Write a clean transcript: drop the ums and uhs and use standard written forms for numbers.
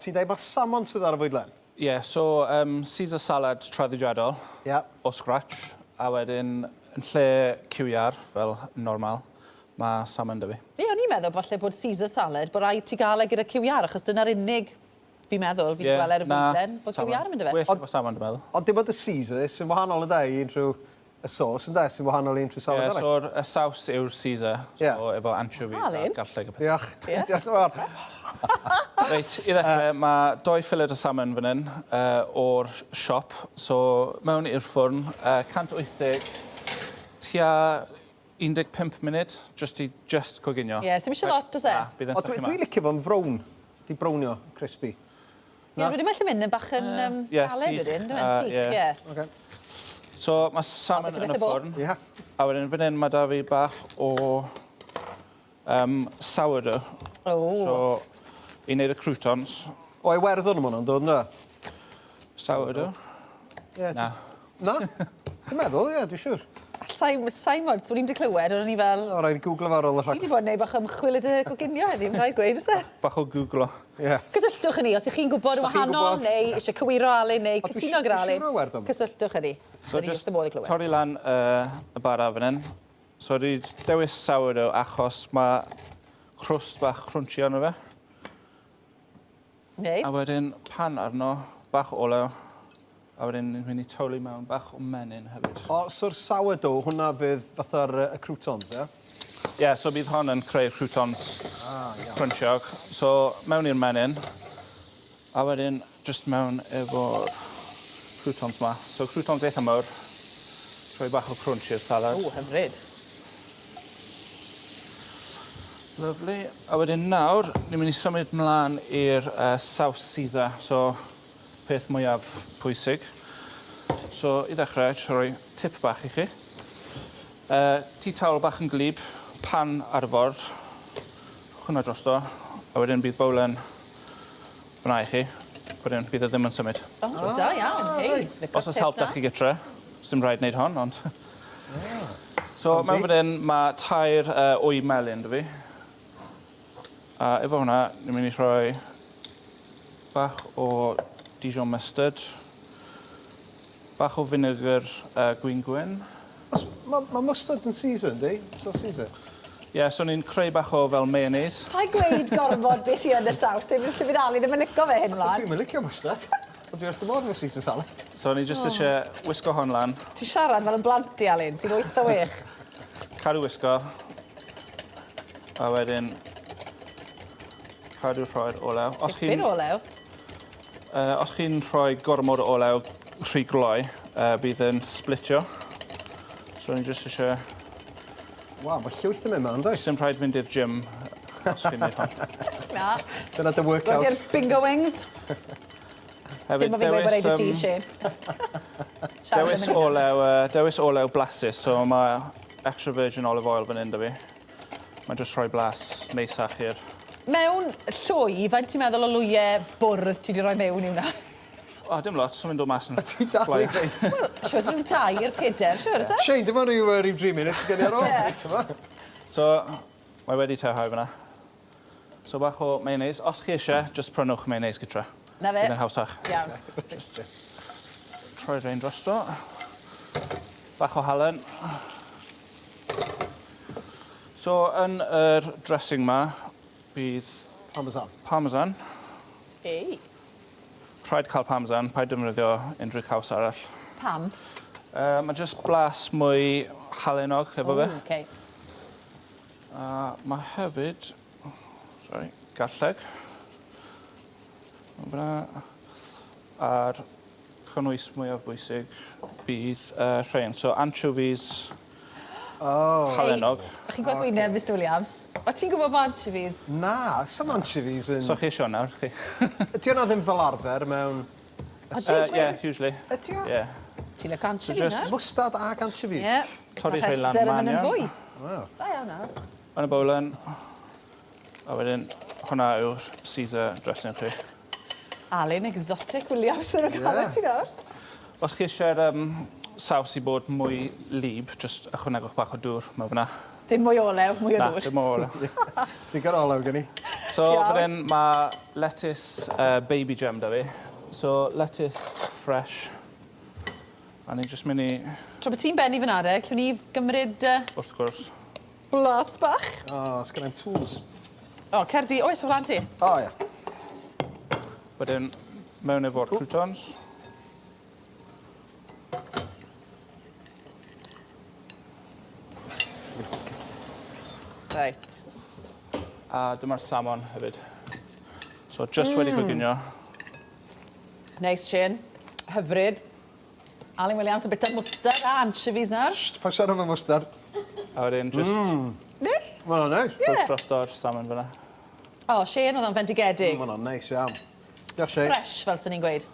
Ti'n deud mae salmon sydd ar y fwydlen? Ie, yeah, so um, Caesar salad traddodiadol yeah. o scratch, a wedyn yn lle cyw iâr, fel normal, mae salmon 'da fi. Ie, o'n i'n meddwl falle bod Caesar salad, bod rhaid ti gael e gyda cyw iâr, achos dyna'r unig, fi'n meddwl, fi 'di Ie, gweld e ar y na, fwydlen, bod cyw iâr yn mynd 'da fe. Well efo salmon, dwi'n meddwl. Ond dim ond y Caesar sy'n wahanol ynde i unrhyw y sauce ynde sy'n wahanol i unrhyw salad Ie, arall. so'r y saws yw'r Caesar, so Ie. efo anchovies a Alun. garlleg a pethe. Diolch. Ie. Diolch yn fawr. Reit, i ddechrau, mae dou fillet o salmon fan hyn uh, o'r siop. So, mewn i'r ffwrn, uh, 180, tua 15 munud, just i just coginio. Ie, sim isie lot, oes e? Na, bydd e'n O, dwi, sychu dwi mas. licio fo'n frown. Di brownio, crispy. Ie, wedyn mae'n gallu mynd yn bach yn um, Ie, galed sych, wedyn, dwi'n yy, sych, ie. ie. Okay. So, mae salmon beth yn y y bo? ffwrn. Ie. A wedyn fan hyn mae da fi bach o um, sourdough. O. So, i wneud y croutons. O, Iwerddon yma hwnna'n dod, ynddo? Sourdough. Ie. Na. Na? Dwi'n meddwl, ie, dwi'n siŵr. Saim, Simon, so ni'n di clywed, o'n i fel... O, rhaid i googlo fo ar ôl y Ti rhaglen. di bod yn neud bach o ymchwil i dy goginio heddi, mae'n rhaid gweud, oes e? Bach o googlo. Ie. Cysylltwch â ni os ych chi'n gwybod yn Os dach chi'n wahanol gwybod. neu eisiau cywiro Alun neu O, dwi cytuno si- gyda dwi Alun. siŵr o Iwerddon. Cysylltwch â ni. So Dyn ni just wrth y modd i glywed. torri lan uh, y bara fan hyn. So dwi 'di dewis sourdough achos mae crust bach crunchy arno fe. Neis. A wedyn pan arno, bach o olew. A wedyn ni'n mynd i towlu mewn bach o menyn hefyd. O, so'r sourdough, hwnna fydd fatha'r yy, y croutons, ie? Ie, yeah, so bydd hon yn creu'r croutons ah, crunchiog. So, mewn i'r menyn, a wedyn just mewn efo'r croutons ma. So, croutons eitha mawr. Troi bach o crunch i'r salad. O, hyfryd. Lovely. A wedyn nawr, ni'n mynd i symud mlaen i'r uh, saws Caesar. So, peth mwyaf pwysig. So, i ddechrau, jyst rhoi tip bach i chi. Uh, tea towel bach yn glib, pan ar y ford, hwnna drosto, a wedyn bydd bowlen fyna i chi. Wedyn bydd e ddim yn symud. O, oh, da iawn. Hei, Os oes help da chi gytre, dim rhaid wneud hon, ond... So, mewn fan hyn, mae tair uh, wy melyn 'da fi. A efo hwnna, ni'n mynd i rhoi bach o Dijon mustard, bach o finegr uh, gwin gwyn. Mae ma mustard yn Caesar, yndi? So Caesar? Ie, yeah, so ni'n creu bach o fel mayonnaise. Paid gweud gormod beth sy yn y saws, ddim lle bydd Ali ddim yn lico fe hyn mlaen. Dwi'm yn licio mustard. Ond dwi wrth fy modd efo Caesar salad. So ni jyst oh. eisiau wisgo hon lan. Ti'n siarad fel yn blant i, Alun, sy'n 8 o 6. Cadw wisgo. A wedyn cadw rhoi'r olew. Os chi'n... Tipyn o olew. Uh, os chi'n rhoi gormod o olew rhy gloi, uh, bydd yn splitio. So ni jyst eisiau... Waw, mae llwyth yn mynd mewn, does? Dim rhaid fynd i'r gym os chi'n neud hon. Na. Dyna dy workout. Rodi'r bingo wings. Hefyd, Dim bo' fi'n gweud bod raid i ti, Shane. Dewis olew, uh, dewis olew blasus, so mae extra virgin olive oil fan hyn 'da fi. Mae'n jyst rhoi blas neisach i'r... Mewn llwy, faint ti'n meddwl o lwyau bwrdd ti 'di roi mewn i wnna? O, dim lot, so mae'n dod mas yn... Ti dal i ddeud. Wel, siwr, rhyw dair, peder, siwr, oes e? Shane, dim ond rhyw, uh, rhyw dri munud sydd gen i ar ôl. Ie. So, mae wedi tewhau fyna. So bach o mayonnaise. Os chi eisiau, just prynwch mayonnaise gytra. Na fe. Bydd yn hawsach. Iawn. Just troi rhain drosto. Bach o halen. So, yn yr dressing ma, bydd... Parmesan. Parmesan. Ei. Rhaid cael parmesan, paid defnyddio unrhyw caws arall. Pam? Uh, mae just blas mwy halenog efo fe. Okay. A mae hefyd, sorry, garlleg. Fyna. A'r cynnwys mwyaf bwysig bydd uh, rhain. So anchovies oh. halenog. Hey, chi'n gweld gwyneb, Mr Williams? O ti'n gwybod bod anchovies? Na, some anchovies yn... So chi eisiau nawr, chi? Ydy hwnna ddim fel arfer mewn... Uh, yeah, usually. Ydy o? Yeah. Ti'n licio anchovies, so na? Mwstad ag anchovies? Ie. Torri rhai lan man yn fwy. Wow. Da iawn nawr. Yn y bowlen. A wedyn, hwnna yw'r Caesar dressing chi. Alun Exotic Williams yn y cael ti nawr. Os chi eisiau'r um, saws i bod mwy lib, just ychwanegwch bach o dŵr mewn fyna. Dim mwy o olew, mwy o Na, ddŵr. dim mwy o olew. Digon o olew gen i. So, Iawn. fan hyn mae lettuce baby gem da fi. So, lettuce fresh. A ni'n just mynd i, Tra bod ti'n benni fyna de, allwn ni gymryd wrth gwrs, blas bach? O, oh, sgan i'm tools. O, cer di. Oes, o flaen ti. O, ia. Wedyn, mewn efo'r croutons. Reit. A dyma'r salmon hefyd. So, just wedi coginio. Neis, Shane. Hyfryd. Alun Williams yn bita mwstard a anchovies nawr. Psst, pa siarad am y mwstard? A wedyn, just Neis? Ma' hwnna'n neis. Ie. rhoi drosto'r salmon fyna. O, Shane, oedd o'n fendigedig. Ma' hwnna'n neis iawn. Diolch, Shane. Fresh, fel sy'n ni'n gweud.